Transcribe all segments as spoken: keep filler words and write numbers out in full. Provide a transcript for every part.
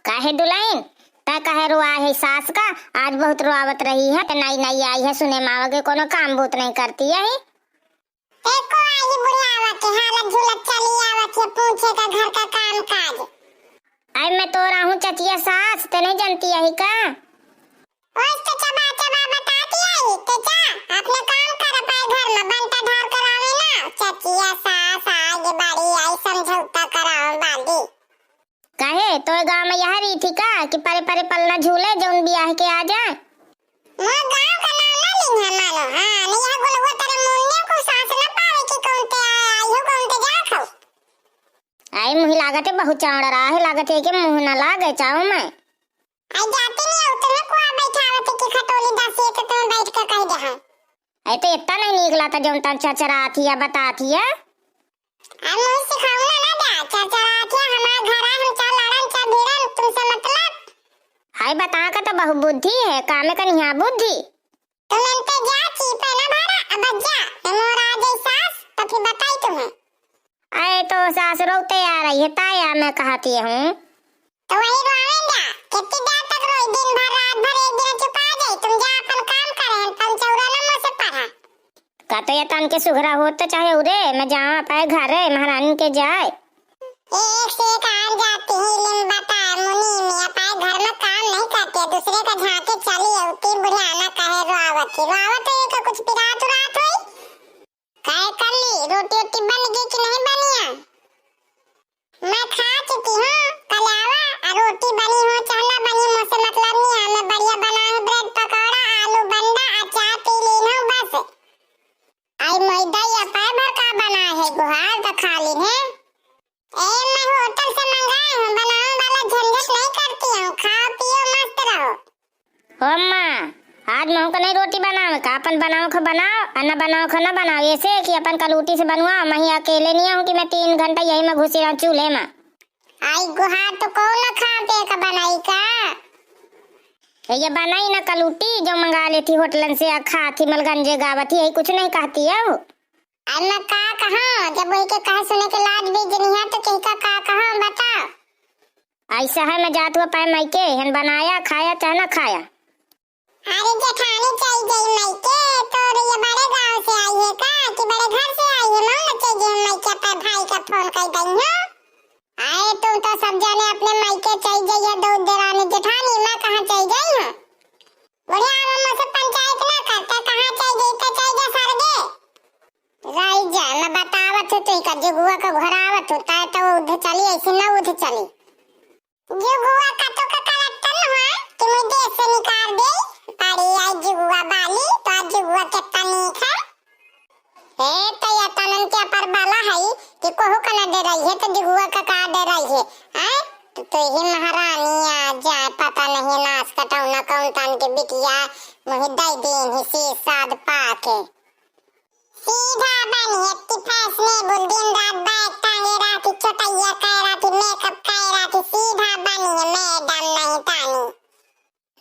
काहे दुलहिन, तै काहे रोआ है सास का? आज बहुत रोआवत रही है, नई नई आई है, सुने मावा के कोनो काम बूत नहीं करती है। एको आही बुढ़ावा के हालत झूलत चली आवत है, पूछे का घर का काम काज। आई मैं तो रहूं चचिया सास, ते नहीं जानती यही का? ओस तो चबा चबा बताती आई, ते जा, अपने काम कर पाए घर में, बंटा ढार करावे ना, चचिया सास आगे बड़ी आई समझौता करावे बांधी। काहे, तोय गाँव में यह रीति का कि परे परे पलना झूले, जौन बियाह के आ जाए? मोर गाँव का नाम ना लिंहा मानो, हाँ, नहीं यह गोलगुआ तेरे मुन्ने को सांस न पावे कि कौन ते आए, आई हो कौन ते जात हो। आई मुही लागत है बहुत चौड़ा रहा है, लागत है कि मुँह ना लागे चाहूँ मैं। आई जाती नहीं हो, तुम्हें कुआ बैठावत है कि खटोली दस एक तुम्हें बैठ के कह दे हैं। आई तो इतना नहीं निकला था जौन तन चरचरात हिया, बतात हिया। अब मुँह सिखाऊ ना, ना जा, चरचरात हिया, हमार घर आ, हम चा लड़न, चा भिड़न, तुमसे मतलब। हाय, बता का तो बहु बुद्धि है, कामे का निहा बुद्धि। तुम इनते जा, चीपे ना भरा, अब जा, मैं मोर आ जाई सास, तो फिर बताई तुम्हें। अरे तो सास रोते आ रही है, ताया मैं कहती हूँ। तो वही रोवेन जा, कितनी देर तक रोई, दिन भर, रात भर, एक दिन चुपा जाई, तुम जा अपन काम करें, तुम चौरा न मुँह से पढ़ा। का तो ये तन के सुघरा होत तो चाहे उरे, मैं जावा पाए घरे, महारानी के जाए। एक से एक आन जाती ही, लिम बताए मुनि मियाँ पाए घर में काम नहीं करते, दूसरे का झांके चली अउती, बुढ़ियाना कहे रोआवत ही, रोआवत है का कुछ पिरात उरात हुई? काहे कर ली, रोटी ओटी बन गई कि नहीं बनिया? मैं खा चुकी हूँ, कल आवा, आ रोटी बनी हो चाहे ना बनी, मुझसे मतलब नहीं है। मैं बढ़िया बनाए हूँ ब्रेड पकौड़ा, आलू बंडा, अचार पी लीन हूँ बस। आई मैदा या पाए भर का बनाए है, गुहार तो खा लीन है। ए, मैं होटल से मंगाए हूँ, बनावे वाला झंझट नहीं करती हूँ, खाओ पियो मस्त रहो। हो अम्मा, आज महू का नहीं रोटी बनावे का, अपन बनाओ खो बनाओ, आ न बनाओ खो न बनाओ, ऐसे कि अपन कलूटी से बनवाओ, मही अकेले नहीं हूँ कि मैं तीन घंटा यही में घुसी रहूँ चूल्हे में। आई गुहार तो कौन खा पे का बनाई का? ए, ये बनाई ना कलूटी जो मंगा लेती होटलन से, आ खाती मलगंजे गावती, यही कुछ नहीं कहती है वो। अब मैं का कहूँ, जब वही के कहे सुने के लाज भी जनिहा तो कही का, का कहूँ बताओ। ऐसा है मैं जात हुआ पाए मायके, हन बनाया खाया चाहे ना खाया। अरे जेठानी चल गई मायके, तो ये बड़े गांव से आई है का कि बड़े घर से आई है? मौन चल गई हम मायके पर भाई का फोन कर गई हूँ। आए तुम तो सब जाने अपने मायके चल गई है, दो देरानी जेठानी, मैं कहाँ चल गई हूँ? बुढ़िया मम्मा से पंचायत ना करता, कहाँ चल गई तो चल गया सरगे। राई जा, मैं बतावत हूँ तो का जुगुआ का घरावत हूँ, ताए तो उध चली, ऐसे ना उध चली। जुगुआ का तो का कलेक्टर हुआ कि मुझे देश से निकाल दे, पड़ी आई जुगुआ बाली, तो आज जुगुआ कितना नीक है। हे, तो ये तनन के अपर बाला है कि कोहू का ना डे रही है, तो जुगुआ का का डे रही है, हैं? तो, तो ही महारानी आ जाए, पता नहीं नाश कटौना कौन तन के बिटिया, मुझे दे दीन ही सी साद पाके। सीधा बनिए, कि fashionable, दिन रात bag टांगे रहती, चोटैया कह रहती, makeup कह रहती, सीधा बनिए, madam नहीं तानी।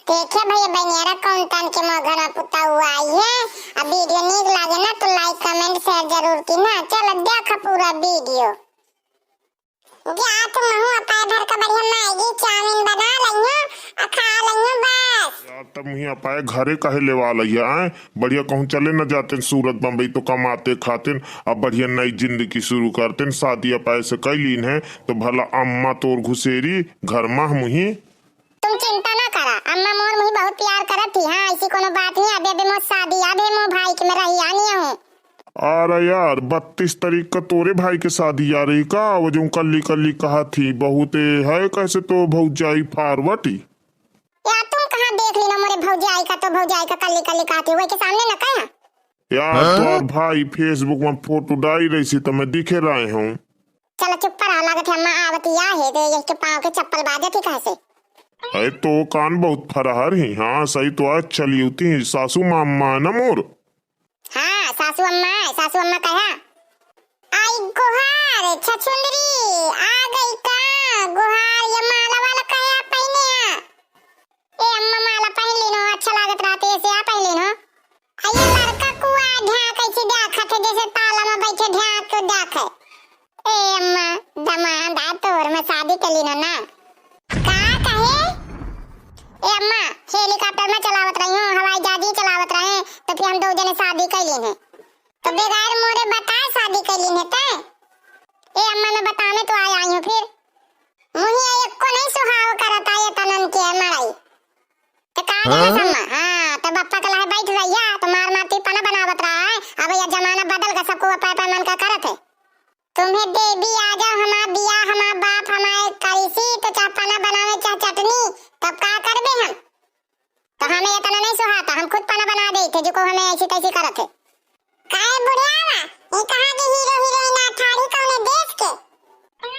देखे भैया बनियारा कौन तन के मोघना पुताऊ आई है। अब video नीक लागे ना तो like, comment, share जरूर की ना। चल देख पूरा video। जा तुम महू अपाय भर का बढ़िया मैगी चाउमीन बना लइहो, आ खा लइहो बस। यार, तब मुही अपाय घरे काहे लेवा लइया, आए? बढ़िया कहूँ चले न जाते सूरत बम्बई तो कमाते खाते, अब बढ़िया नई जिंदगी शुरू करते। शादी अपाय से कई लीन है, तो भला अम्मा तोर घुसेरी घर मा मुही। तुम चिंता ना करा, अम्मा मोर मुही बहुत प्यार करत थी। हाँ, ऐसी कोनो बात नहीं। अबे, अबे मोर शादी, अबे मोर भाई के मैं रही आनी हूँ। अरे यार, बत्तीस तारीख का तोरे भाई के शादी आ रही का? वो जो कल्ली कल्ली कहा थी, बहुते है कैसे तो भौजाई फारवटी। यार, तुम कहाँ देख ली ना मोरे भौजाई का, तो भौजाई का कल्ली कल्ली कहा थी, वही के सामने न कहा। यार, हाँ? तोर भाई Facebook में फोटो डाल रही थी, तो मैं दिखे रहे हूँ। चलो चुप रहा, लागत है अम्मा आवती आ है, तो यही के पाँव के चप्पल बाजत ही कहाँ से? अरे तो कान बहुत फरहर ही, हाँ सही तो आज चली होती ही सासू मामा ना मोर। हाँ, सासू अम्मा है, सासू अम्मा कहा। आई गुहार, छछुंदरी, आ गई का? गुहार, ये माला वाला कहे आप पहने आ? ए अम्मा, माला पहन लीन हो, अच्छा लागत रहते, ऐसे आ पहन लीन हो। आ ये लड़का कुआ ढ्या कैसे देखत है, जैसे ताला में बैठे ढ्या तो देखे। ए अम्मा, दमाद आ तोर में शादी के लीन हो ना? का कहे शादी कइली है। तो बगैर मोरे बताए शादी कइली है तै? ए अम्मा, मैं बतावे तो आय आई हूँ फिर। मुहिया एको नहीं सुहाव करत आए तनन के मड़ई। तो का जाने अम्मा? हाँ, तो बप्पा के लहे बैठ रहिया, तो मार मार ती पना बनावत रहा है। अब यह जमाना बदल गया, सबको अपा अपा मन का करत है। तुम्हें देवी आ जाओ, हमार बियाह, हमार बाप, हमार करिसी, तो चाहे पना बनावे, चाहे चटनी, तब का करबे हम? तो हमें इतना नहीं सुहाता, हम खुद पना बना देते, जो को हमें ऐसी तैसी करत है। काहे बुढ़ियावा, ये कहाँ के हीरो हीरोइन आ ठाड़ी कौने देश के?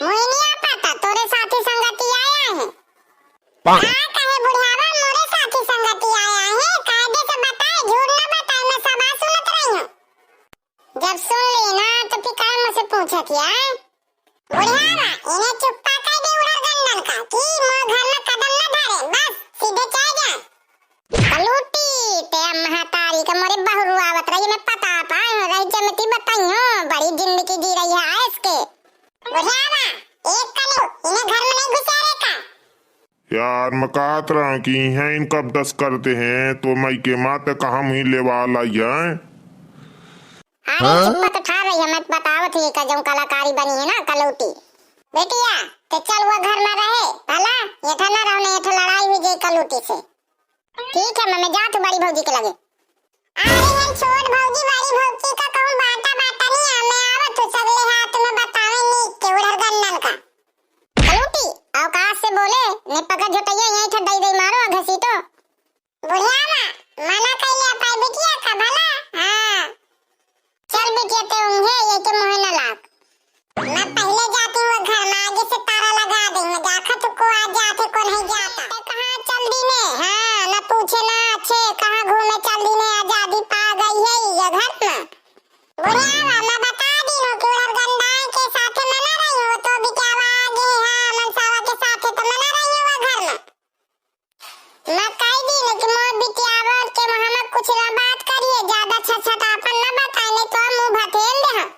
मुझे नहीं आ पाता, तोरे साथी संगति आया है। का कहे बुढ़ियावा, मोरे साथी संगति आया है, कायदे से बताए, झूठ ना बताए, मैं सब सुनत रही हूँ। जब सुन ली ना, तो फिर काहे मुझसे पूछत हिया? बुढ़ियावा, इन्हें चुप्पा कह दे उड़र गंडन का, कि मोर घर में कदम न धरे, बस, सीधे चल जा। कलूटी, ते महतारी के मोरे बहुरू आवत रही, मैं पता पाए हूँ, रही जमती बताई हूँ, बड़ी जिंदगी जी रही है आयस के। बुढ़ियावा, एक कलू, इन्हें घर में नहीं घुसा रे का? यार, मैं कहत रहा कि इहें इन कब दस करते हैं, तो मइके माँ ते कहाँ मुँह लेवा लाई है। अरे हाँ? चुप्पा तो ठार रही है, मैं बतावत ही का जौन कलाकारी बनी है ना कलूटी। बेटिया, ते चल वो घर में रहे, भला एठा ना रहो, नहीं एठा लड़ाई हुई जाई कलूटी से। ठीक है, मैं, मैं जात हूँ बड़ी भौजी के लगे। अरे हम छोट भौजी, बड़ी भौजी का कहूँ बाटा बाटा नहीं है, मैं आवत हूँ सगले हाथ में बतावे नीक के उड़र गन्नन का। कलूटी, औकात से बोले, ने पकड़ झोटैया यहीं ठड्डई दे मारो, घसीटो। बुढ़ियावा, मना कइले पाए बिटिया का भला? हाँ। चल बिटिया, ते उंघे, ये के मुँहे न लाग। मैं पहले जाती हूँ वो घर में, आगे से ताला लगा दे। मैं देखा तू को आ जाते, को नहीं जाता। ते कहाँ चल दी ने? हाँ, न पूछे न अच्छे, कहाँ घूमे चल दी ने? आजादी पा गई है ये घर में। बुढ़ियावा, मैं बता दी हूँ कि उड़र गंडाए के साथे मना रही हूँ, तो बिटियावा आगे, हाँ, मनसावा के साथे तो मना रही हूँ वो घर में। मैं कह दी न कि मोर बिटियावा के मुँह में कुछ ना बात करिए, ज्यादा छटछटापन ना बताए, नहीं तो मुँह भथेल दे हम।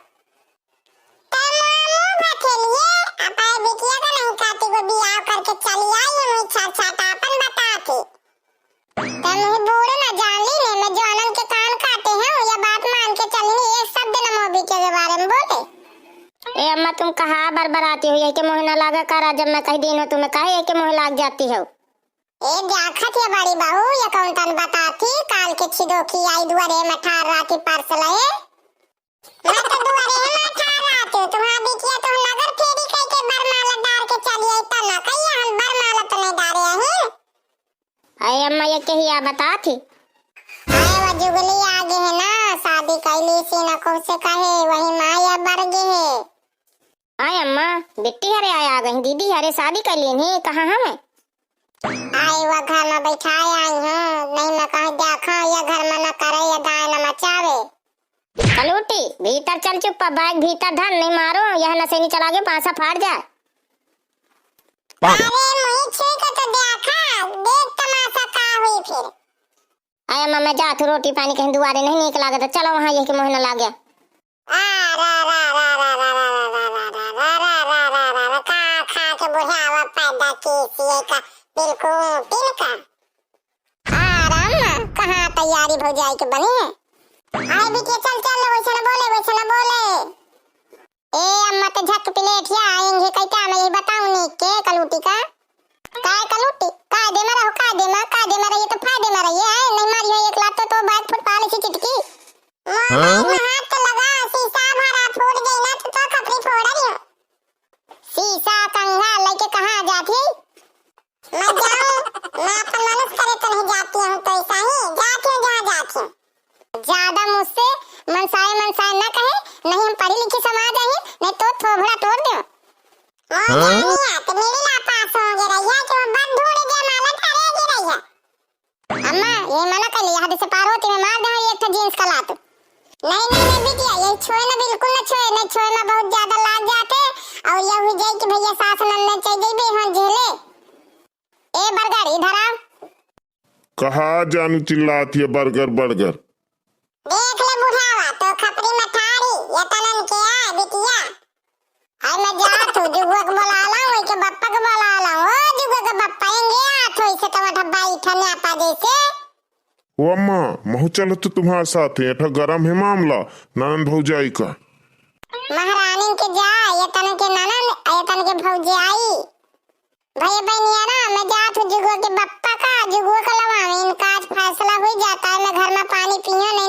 ते मोर मुँह भथेलिए, अब आए बिटिया का नहीं खाती को बियाह करके चली आई हूँ, छटछटापन बताती। ते मुँह बूढ़ ना जान ली ने, मैं जवानन के कान काटे हूँ, ये बात मान के चलनी, एक शब्द न मोर बिटिया के बारे में बोले। ए अम्मा, तुम कहाँ बरबराती हो, यही के मुँह ना लागा करा, जब मैं कह दी हूँ तुम्हें, काहे यही के मुँह लाग जाती हो? ए, देखत ये बड़ी बहू, ये कौन तन बताती, काल के छिदोकी आई दुआरे में ठार राती पार्सल है। मैं तो दुआरे में ठार राती, तुम्हार बिटिया तो नगर फेरी कह के बरमाला डार के चली आई, तना कहिए हम बरमाला तो नहीं डारे हैं। अरे अम्मा, ये कहिया बताती? अरे वो जुगली आगे है ना, शादी कैली सी न को से कहे, वही माया बर गे है। आय अम्मा, बिट्टी हरे आय आ गई, दीदी हरे शादी कर लीन ही, कहाँ हमें? आय वो घर में बैठाए आई हूँ, नहीं मैं कहीं देखा, ये घर में न करे, ये दाय न मचावे। कलूटी, भीतर चल चुप्पा, बैग भीतर धर, नहीं मारो, यह नसेनी चला गए, पासा फाड़ जाए। अरे मुही छुई के तो देखा, देख तमाशा का हुई फिर। आय अम्मा, मैं जात हूँ, रोटी पानी कहीं दुआरे नहीं नीक लागत, चलो वहाँ यही के मुँह न लाग गया। आ, रा, रा, रा, रा, रा, रा, रा, रा, रा, रा, रा, रा, रा, रा, रा, का खा के बुढ़ावा पैदा की सी, ये का बिल्कुल तिनका। आ, राम, कहाँ तैयारी भौजाई के बनी है? आए बिटिया, चल, चल, वैसे न बोले, वैसे न बोले। ए अम्मा, ते झक प्लेट या आएंगे, कई क्या मैं यही बताऊं नी के कलूटी का? काय कलूटी? कायदे में रहो, कायदे में, कायदे में रहिए तो फायदे में रहिए, हैं? नहीं मारी है एक लात तो, तो बैग फुट पाले सी चिटकी। मोबाइल में हाथ तो लगा, शीशा भरा फूट गई ना तो, तो खपरी फोड़ रही हो। शीशा कंघा लेके कहाँ जाती? मैं जाऊं, मैं अपन मनुष्य करे तो नहीं जाती हूँ, तो ऐसा ही जाती हूँ जहाँ जाती हूँ। ज्यादा मुझसे मनसाए मनसाए ना कहे, नहीं हम पढ़ी लिखी समाज है, नहीं तो थोबड़ा तोड़ दो। वो हाँ? जानिया, तो मेरी ला पास हो गई रही है कि वो बंद ढूंढ दे माला धरे की रही है। अम्मा, ये मना कर लिया, हद से पार होती मैं मार दे एक ठो जींस का लात। नहीं, नहीं, नहीं बिटिया, ये छुए ना, बिल्कुल ना छुए, नहीं छुए ना, बहुत ज्यादा लाग जाते। और ये हुई जाए कि भैया सास नंदन चल जाई बेहन झेले। ए बरगर, इधर आओ। कहा जानू चिल्लात है बरगर, बरगर? देख ले बुढ़ावा, तो खपरी मठारी, ये तनन के आ बिटिया। हाय मैं जात हूँ, जुगुआ के बोला लाऊं, वही के बप्पा के बोला लाऊं। ओ जुगुआ के बप्पा, एंगे आत हो, इसे तो मठा बाई ठने आपा जैसे। ओ अम्मा, महू चलत तुम्हार साथे, एठा गरम है मामला, ननन भौजाई का। महारानी के जा, ये तन के ननन, ये तन के भौजाई। भैया बहनिया ना, मैं जात हूँ जुगुआ के बप्पा का, जुगुआ का लवावे, इनका आज फैसला हुई जाता है, मैं घर में पानी पियो नहीं।